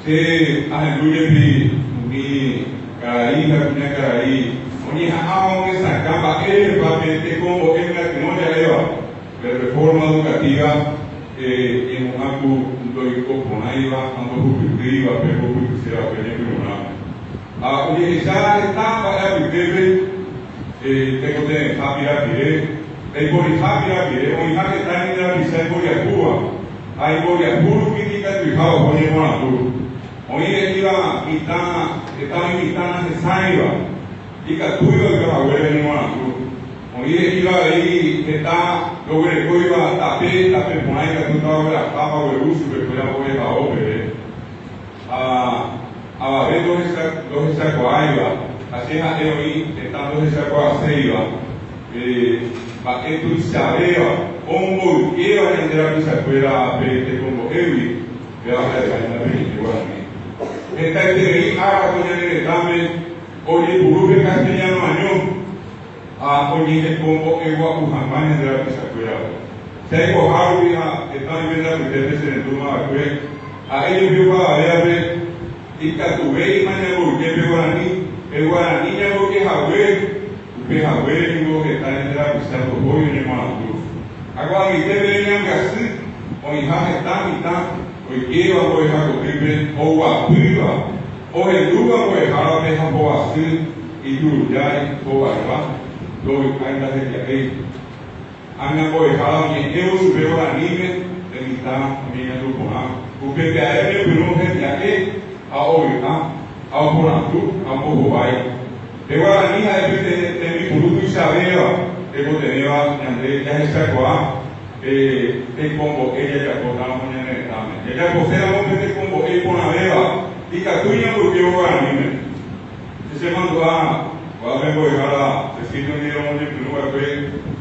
Che ahendu jepi umi karai ha kuñakarai oñeha'ãva omyesakã mba'érehepa pe tekombo'e myatyrõ ja'éva pe reforma educativa ñemo'ã ku ndoiko porãiva ha ndohupytýiva pe ohupytyséva upe ñepyrũrãme. Ha ojehecha heta mba'e apytépe tekotevẽha pirapire, ndaiporiha pirapire, oĩha heta ñande rapicha imboriahúva ha imboriahu rupi ndikatuiha oho ñemoarandu. Oĩ he'íva mitã, heta oĩ mitã nahesãiva, ikatúiva oiko haguére oñemoarandu. Oĩ he'íva avei heta ndoguerekóiva tape, tape porã ikatúta ogueraha ha ogueru chupekuéra mbo'ehao peve. Ha avave ndohechakuaáiva, ha che ha'e oĩ heta ndohechakuaaséiva, mba'e tuichavéva omboykéva ñande rapichakuéra pe tekombo'égui, péva ha'eha hína pe ñe'ẽ guarani. Hetaiterei ára ko ñane retãme ojepuru pe castellano año ha oñehekombo'egua'u hag̃ua ñande rapichakuérape. Che aikoha rupi ha heta oĩ pende apytépe che rendúma va'ekue, ha'e jepi opavavévape ikatuvéima ñamboyke pe guarani, pe guarani ñamboyke hague, upe haguére ningo heta ñande rapicha ndohói oñemoarandu. Ha ko'ag̃aite peve ñambyasy oĩha heta mitã oikéva mbo'eha kotýpe oguapýva, ohendúva mbo'ehárape ha hovasy ijurujái hovayva, ndovy'ái ndahetia'éi. Ág̃a mbo'ehára oñe'ẽvo chupe guaraníme, pe mitã oñeñandu porã. Upe pya'e oñepyrũ hetia'e ha ovy'a, ha oporandu ha ombohovái. Pe guarani ha'e pe tembipuru tuichavéva tekotevẽva ñande jahechakuaa pe tekombo'e jajapótaramo ñane retãme. Jajaposéramo pe tekombo'e iporãvéva, ikatu ñamboykévo guaraníme. Che chemandu'a ko'ápe mbo'ehára Cecilio ndive omoñepyrũ va'ekue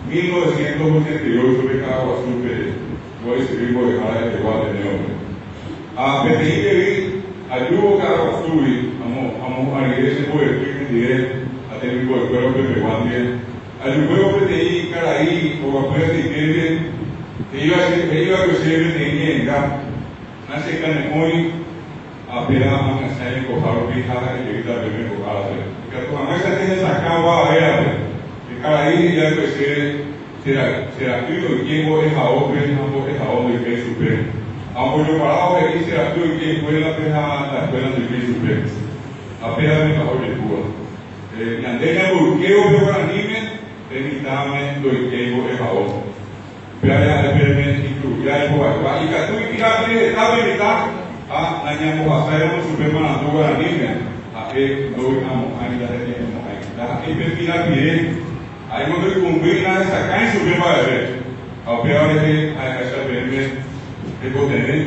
1988 pe Ka'aguasúpe mbo'esyry mbo'ehára rehegua Ateneo-pe. Ha peteĩ jey ajúvo Ka'aguasúgui amohu'ã rire che mbo'epy hendive ha temimbo'ekuéra upepegua ndive, ajukuévo peteĩ karai oguapy aceitére he'íva'ekue chéve peteĩ ñe'ẽnga, Nachekane'õi Ha péva amyasãi oikoha rupi ha ha'e jeýta peẽme ko árape. Ikatu hag̃uáicha chehesakã opavavévape, pe karai he'i va'ekue chéve, Che che ra'y oike mbo'ehaópe ha mbo'ehao ndoikéi chupe. Ha ombojoparávo he'i che ra'y oike escuélape ha la escuela ndoikéi chupe. Ha péva pe mba'e ojehúva. Ñande ñamboykévo pe guaraníme, pe mitãme ndoikéi mbo'ehao. Upévare ha'e peẽme ijuruja ipovaigua, ikatu ipirapire heta pe mitã ha nañambohasáiramo chupe marandu guaraníme, ha'e ndovy'amo'ãi ndaheñe'ẽmo'ãi. Ndaha'éi pe pirapire, ha'éngo ndoikũmbýi nahesakãi chupe mba'eve. Ha upéva rehe ha'eháicha peẽme tekotevẽ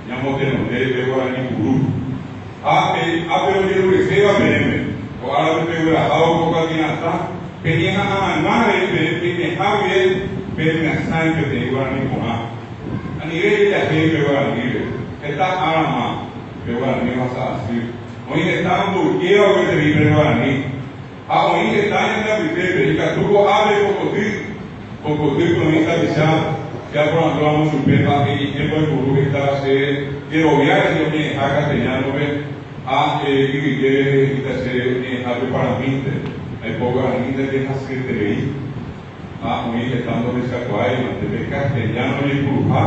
ñamotenonde pe guarani puru. Ha pe ápe ojerureséva peẽme, ko árape peguerahávo ko kuatia'atã, peñeha'ã hag̃ua avei peẽ peimeha guive pemyasãi peteĩ guarani porã. Anive ejahéi pe guaraníre, heta árama pe guarani ohasa asy. Oĩ heta omboykéva gueteri pe guarani, ha oĩ heta ñande apytépe, ikatu ko'ápe ko koty, ko kotýpe oĩ tapicha che aporandúramo chupe mba'e ñe'ẽpa oiporu heta che jerovia rehe oñe'ẽha castellano-pe ha yvyje rehe he'íta che oñe'ẽha joparamínte, aipo guarani ndaje hasyeterei ha oĩ heta ndohechakuaáiva pe castellano ojepuruha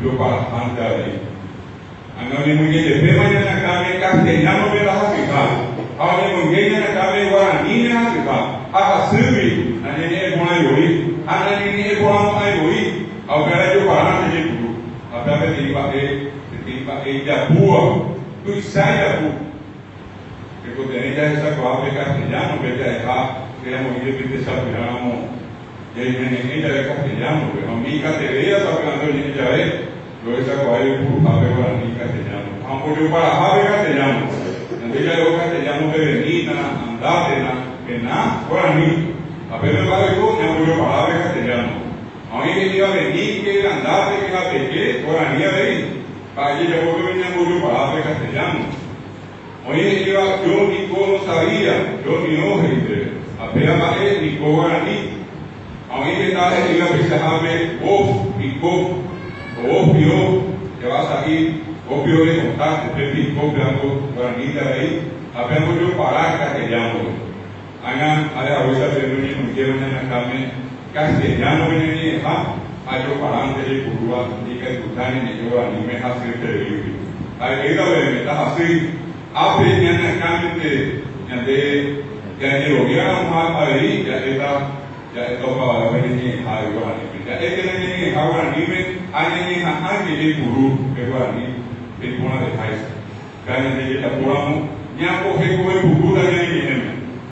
joparahánte avei. Ág̃a oñemoinge jepéma ñane akãme castellano-pe ndahasyha, ha oñemoinge ñane akãme guaraníme hasyha, ha hasýgui nañañe'ẽ porãi voi, ha nañañe'ẽ porãmo'ãi voi, ha upéva rejoparánte jepuru. Ha péva peteĩ mba'e, peteĩ mba'e ijapúva, tuicha ijapu. Tekotevẽ jahechakuaa pe castellano-pe ja'eha térã oĩ jepi techapyrãramo ñañe'ẽ jave castellano-pe, ha umi ikatevéva sapy'ánte oñe'ẽ jave ndohechakuaái oipuruha pe guarani castellano ha ombojoparaha pe castellano. Ñande ja'évo castellano-pe venína, andátena, pena, guarani. Ha pépe mba'e oiko ñambojopara pe castellano. Ha oĩ he'íva veníke, andáteke ha peke, guarani avei. Mba'e jajapo peve ñambojopara pe castellano. Oĩ he'íva yo niko no sabía, yo ni o he'ise, ha péva mba'e niko guarani. Ha oĩ heta he'íva peichahápe vos piko, o vos pio, java sa'i. Copio le contaste, pe piko peango guaraníta avei ha peango jopara castellano-pe. Ág̃a are haguéicha peẽme oñemoingéva ñane akãme castellano-pe ñañe'ẽha ha joparánte jaipurúva ikatuha ñañe'ẽ guaraníme hasyetereígui. Ha'etéta peẽme tahasýi ápe ñane akãmente ñande jajeroviáramo ha avei ja'éta Ja'éta opavavépe ñañe'ẽha guaraníme. Ja'ékena ñañe'ẽha guaraníme ha ñañeha'ãke jaipuru pe guarani iporãveháicha. Péva ñande jajapóramo ñambohekovepuku la ñane ñe'ẽme.